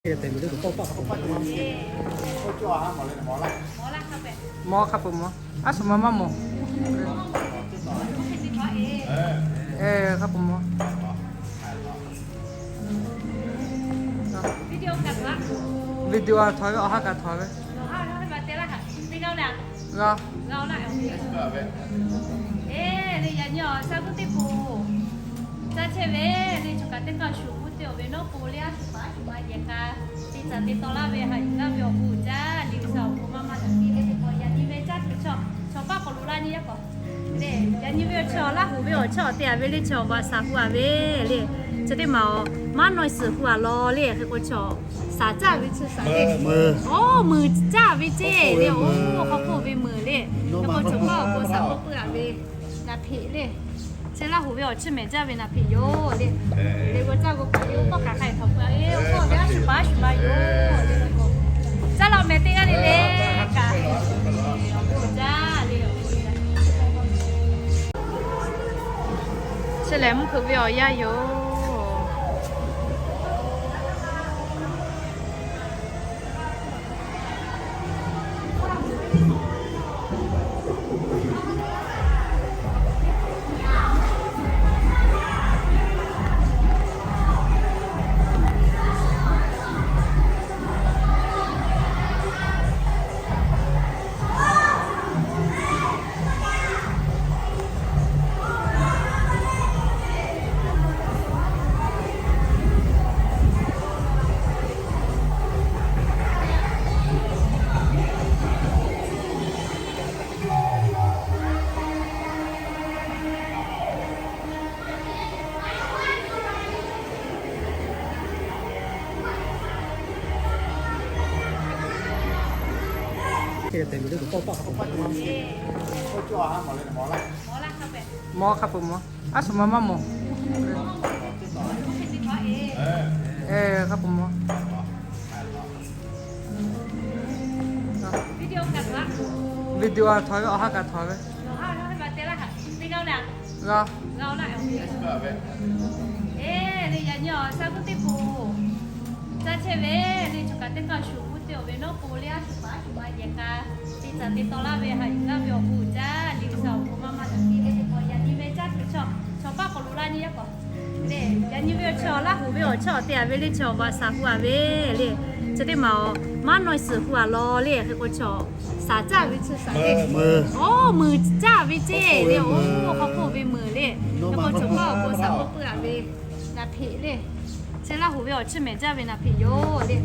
Mawˇ hk'a peu-eˬ mawˬ. Aˉ shuˍ ma maˇ mawˬ. Hk'a peu-eˬ mawˬ. Video a htaw ve, awˬ ha kaꞈ htaw ve. G'a. Eˬ, le yaꞈ nyi awˬ sha kuˇ teˇ poˬ caˇ chehˇ ve, le choˬ kaꞈ teˇ hk'aˇ shuˍ k'oˆ te awˬ ve nawˉ k'o, le aˉ shuˍ paˍ aˉ shuˍ ma yehˬ k'a te tcuh te taw laˇ ve, haꞈ yuˬ laˇ ve awˬ bon uiˍ jaˇ. Le G'uiˬsha awˬ bon maˇ maˇ taꞈ piˇ le teˇ hpaˍ, yaꞈ nyi ve caˇ tuˬ chaw, chaw paˆ k'awꞈ lo laˇ nyi yaˇ k'awꞈ. Le, yaꞈ nyi ve awˬ chaw laˇ hoꞈ ve awˬ chaw te a ve le, chaw vaꞈ shaˍ hu a ve le, chi teˇ maˬ awˬ maˉ nawˬ suhˍ hu a law le, hk'e k'o chaw shaˍ caˇ ve chi shaˍ le, oˇ muiˬ caˇ ve ceˇ le, oˇ hk'aw hk'oˆ ve muiˬ le, hk'e k'o chaw paˆ awˬ k'o shaˍ k'oˆ peuˬ a ve naˍ hpeꞈ le. Chi laˇ hoꞈ ve awˬ chiˇ mehˍ jaˇ ve naˍ hpeꞈ yoˬ le. Le g'a caˇ k'o kaꞈ le, oˇ kawˇ hk'aˬ hk'a htaꞈ hpeuꞈ a ve, oˇ kawˇ ve aˉ shuˍ paˍ aˉ shuˍ ma yoˬ le. Caˇ law mehˍ teˇ g'aˇ le le kaꞈ. Chi lehˬ mvuhˇ hpeuꞈ ve awˬ yanˇ yoˬ. Mawˇ hk'a peu-eˬ mawˬ. Aˉ shuˍ ma maˇ mawˬ. Hk'a peu-eˬ mawˬ. Video a htaw ve, awˬ ha kaꞈ htaw ve. G'a. Eˬ, le yaꞈ nyi awˬ sha kuˇ teˇ poˬ caˇ chehˇ ve, le choˬ kaꞈ teˇ hk'aˇ shuˍ k'oˆ te awˬ ve nawˉ k'o, le aˉ shuˍ paˍ aˉ shuˍ ma yehˬ k'a te tcuh te taw laˇ ve, haꞈ yuˬ laˇ ve awˬ bon uiˍ jaˇ. Le G'uiˬsha awˬ bon maˇ maˇ taꞈ piˇ le teˇ hpaˍ, yaꞈ nyi ve caˇ tuˬ chaw, chaw paˆ k'awꞈ lo laˇ nyi yaˇ k'awꞈ. Le, yaꞈ nyi ve awˬ chaw laˇ hoꞈ ve awˬ chaw te a ve le, chaw vaꞈ shaˍ hu a ve le, chi teˇ maˬ awˬ maˉ nawˬ suhˍ hu a law le, hk'e k'o chaw shaˍ caˇ ve chi shaˍ le, oˇ muiˬ caˇ ve ceˇ le, oˇ hk'aw hk'oˆ ve muiˬ le, hk'e k'o chaw paˆ awˬ k'o shaˍ k'oˆ peuˬ a ve naˍ hpeꞈ le. Chi laˇ hoꞈ ve awˬ chiˇ mehˍ jaˇ ve naˍ hpeꞈ yoˬ le.